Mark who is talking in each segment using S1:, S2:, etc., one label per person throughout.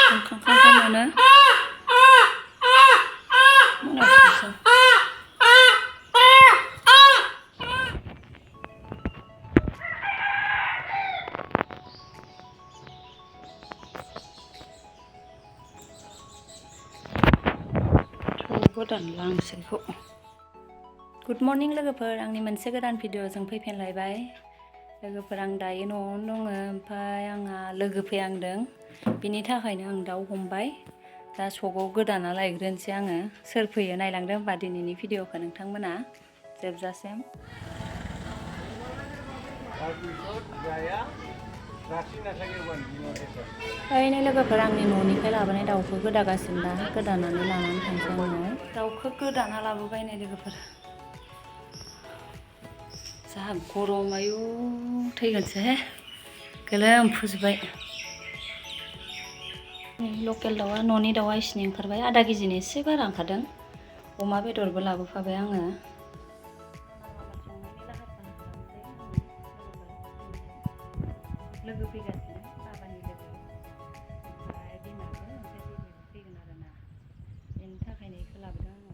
S1: खांखांखौ मोनो gwdan लांसैखौ good morning लोगोफोर आंनि मोनसे गोदान भिडिअजों फैफिनलायबाय लोगोफोर आं दायो न'आवनो दङ ओमफ्राय आंहा लोगो फैहांदों बिनि थाखायनो आं दाउ हमबाय दा सकआव गोदाना लायग्रोनोसै आङो सोर फैयो नायलांदो होमबा दिनैनि भिडिअखौ नोंथांमोना जोबजासिम ओरैनो लोगोफोर आंनि न'निफ्राय लाबोनाय दाउखौ गोदागासिनो दा गोदानानै लानानै थांसै आं न'आव दाउखौ गोदाना लाबोबाय नै लोगोफोर जा गरम आयु थैगोनसो गोलोम फोजोबबाय लकेल दाउआ न'नि दाउआ इसिनि ओंखारबाय आधा केजिनि एसे बारा ओंखारदों अमा बेदरबो लाबोफाबाय आङो लोगो फैगासिनो बाबानि लोगो ओमफ्राय बिमाबो ओमफ्राय जेबो फैगोन आरोना बेनि थाखायनो बेखौ लाबोदों आङो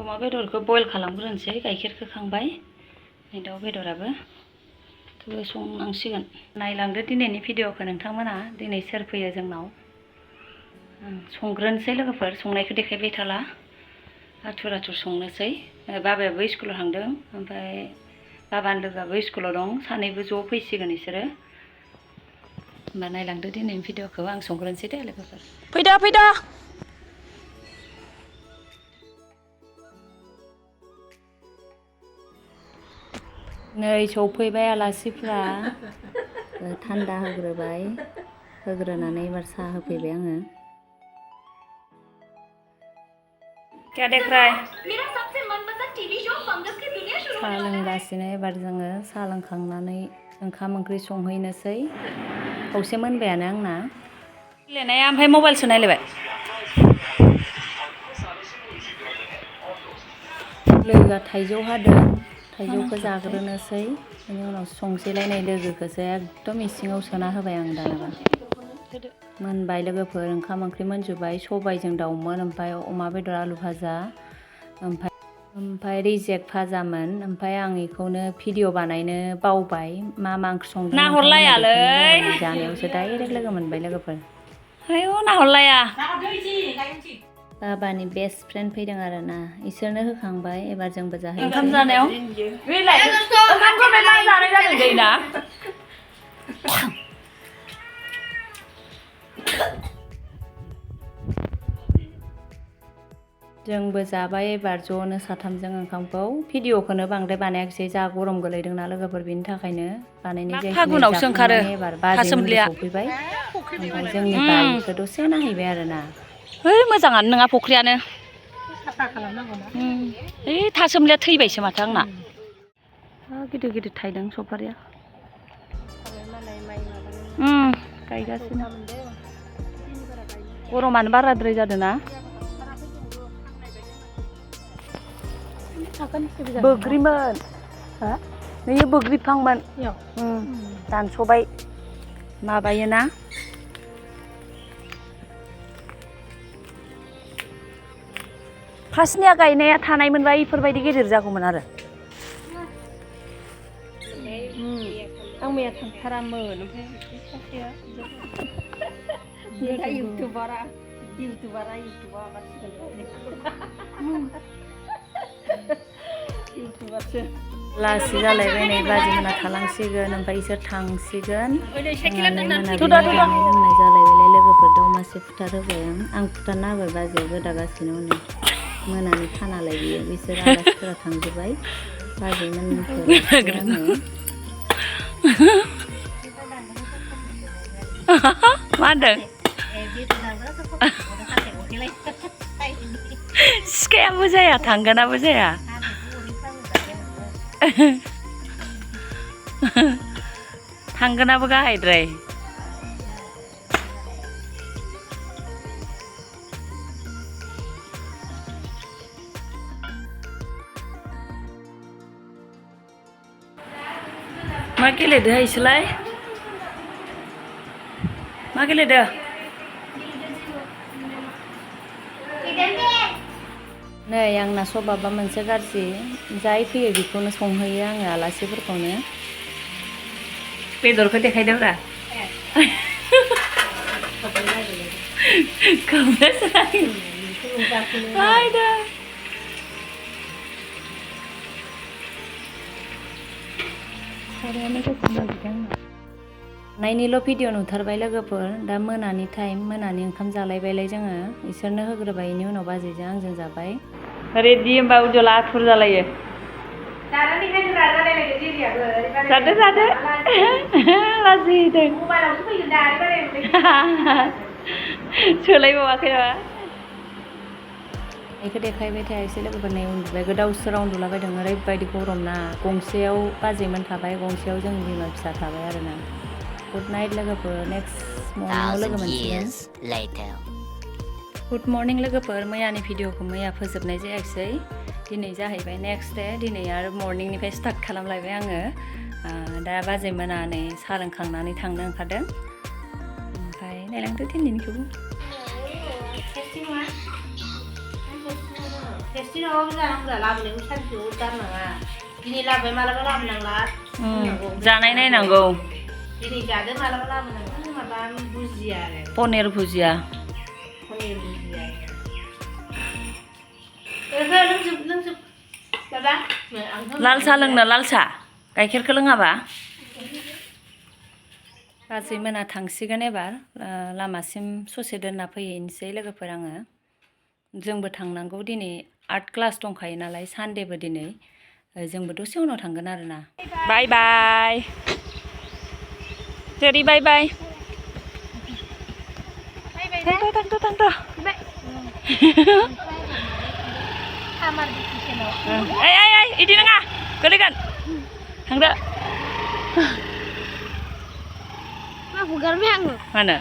S1: अमा बेदरखौ बयल खालामग्रोनोसै गाइखेरखौ खांबाय दाउ बेदराबो थ' संनांसिगोन नायलांदो दिनैनि भिडिअखौ नोंथांमोना दिनै सोर फैयो जोंनाव संग्रोनोसै लोगोफोर संनायखौ देखायबाय थाला आथुर आथुर संनोसै बाबायाबो स्कुलाव थांदों ओमफ्राय बाबानि लोगोआबो स्कुलाव दं सानैबो ज' फैसिगोन बिसोरो होमबा नायलांदो दिनैनि भिडिअखौ आं संग्रोनोसै दे लोगोफोर फैदा नै सौफैबाय आलासिफ्रा थान्दा होग्रोनानै एबार साहा होफैबाय आङो क्या देख रहा है साहा लोंगासिनो एबार जोङो साहा लोंखांनानै ओंखाम ओंख्रि संहैनोसै खावसे मोनबायानो आंना गेलेनाया ओमफ्राय मबाइलसो नायलायबाय लोगोआ थाइजौ हादों थाइजौखौ जाग्रोनोसै बेनि उनाव संसैलायनाय लोगोखौसो एकदम इसिङाव सोना होबाय आं दानाबा मोनबाय लोगोफोर ओंखाम ओंख्रि मोनजोब्बाय सबायजों दाउमोन ओमफ्राय अमा बेदर आलु भाजा ओमफ्राय रिजेक्ट भाजामोन ओमफ्राय आं बेखौनो भिडिअ बानायनो बावबाय मा ओंख्रि संदों नाहरलायालै जानायावसो डाइरेक्ट लोगो मोनबाय लोगोफोर आयौ नाहरलाया बाबानि बेस्ट फ्रेन्ड फैदों आरोना इसोरनो होखांबाय एबार जोंबो जाहैनोसै ओंखाम जानायाव जानाय जादों दैना जोंबो जाबाय एबार ज'नो साथामजों ओंखामखौ भिडिअखौनो बांद्राय बानायाखिसै जा गरम गोलैदोंना लोगोफोर बेनि थाखायनो बानायनाय जायाखै फागुनावसो ओंखारो एबार बाजै सफैबाय ओमफ्राय जोंनि बारिखौ दसे नायहैबाय आरोना मोजाङानो नङा फख्रियानो साफा खालामनांगौना ओइ थासोमलिया थैबायसो माथो आंना गिदिर गिदिर थायदों सफारिया गायगासिनो गरमानो बाराद्राय जादों ना बोग्रिमोन नैयो बोग्रि बिफांमोन दानस'बाय माबायोना फार्स्टनिया गायनाया थानायमोनबा इफोरबायदि गेदेर जागौमोन आरो आं मैया थांथारामोन ओमफ्राय सासेया इउटुबारसो लासै जालायबाय नै बाजिमोना थालांसिगोन ओमफ्राय इसोर थांसिगोन थांनानै मोनाबिलि जानाय लोंनाय जालायबायलाय लोगोफोर दाउमासे फुथारहोबाय आं फुथारना होबाय बाजैया गोदागासिनो हनै मोनानि खानालाय बियो बिसोर आलासिफोरा थांजोब्बाय बाजैमोनखौ आङो मा होनदों सिखायाबो जाया थांगोनाबो जाया थांगोनाबो गाहायद्राय मा गेलेदो इसोरलाय मा गेलेदो नै आंना सबाबा मोनसे गाज्रि जाय फैयो बेखौनो संहोयो आङो आलासिफोरखौनो बेदरखौ देखायदोब्रा नायनिल' भिडिअ नुथारबाय लोगोफोर दा मोनानि टाइम मोनानि ओंखाम जालायबायलाय जोङो इसोरनो होग्रोबाय इनि उनाव बाजैजों आंजों जाबाय रेडि होमबा उज्ज्वला आथुर जालायो जादो जादो लाजिदों सोलायबावाखै नामा बेखौ देखायबाय थायासै लोगोफोर नै उन्दुबाय गोदाव सोराव उन्दुलाबायदों ओरैबायदि गरम ना गंसेयाव बाजैमोन थाबाय गंसेयाव जों बिमा फिसा थाबाय आरोना गुड नाइट लोगोफोर नेक्स्ट मर्निंआव लोगो मोनसिगोन गुड मर्निं लोगोफोर मैयानि भिडिअखौ मैया फोजोबनाय जायाखिसै दिनै जाहैबाय नेक्स्ट डे दिनै आरो मर्निंनिफ्राय स्टार्ट खालामलायबाय आङो दा बाजैमोना नै साहा लोंखांनानै थांनो ओंखारदों ओमफ्राय नायलांदो दिनैनिखौबो टेस्टि नङाबो जानांगौ लाबोनायखौ सानसेयाव गारनाङा दिनै लाबोबाय मालाबा लाबोनांला जानाय नायनांगौ दिनै जादो मालाबा लाबोनांगौ माबा भुजिया आरो पनिर भुजिया लोंजोब बाबा लाल साहा लोंनो लाल साहा गाइखेरखौ लोङाबा बाजैमोना थांसिगोन एबार लामासिम ससे दोनना फैनोसै लोगोफोर आङो जोंबो थांनांगौ दिनै आर्ट क्लास दंखायो नालाय सानडेबो दिनै जोंबो दसे उनाव थांगोन आरोना बाय बाय जेरै बाय बाय थांथ' ओइ इदि नङा गोलैगोन थांदो मा हगारबाय आङो मानो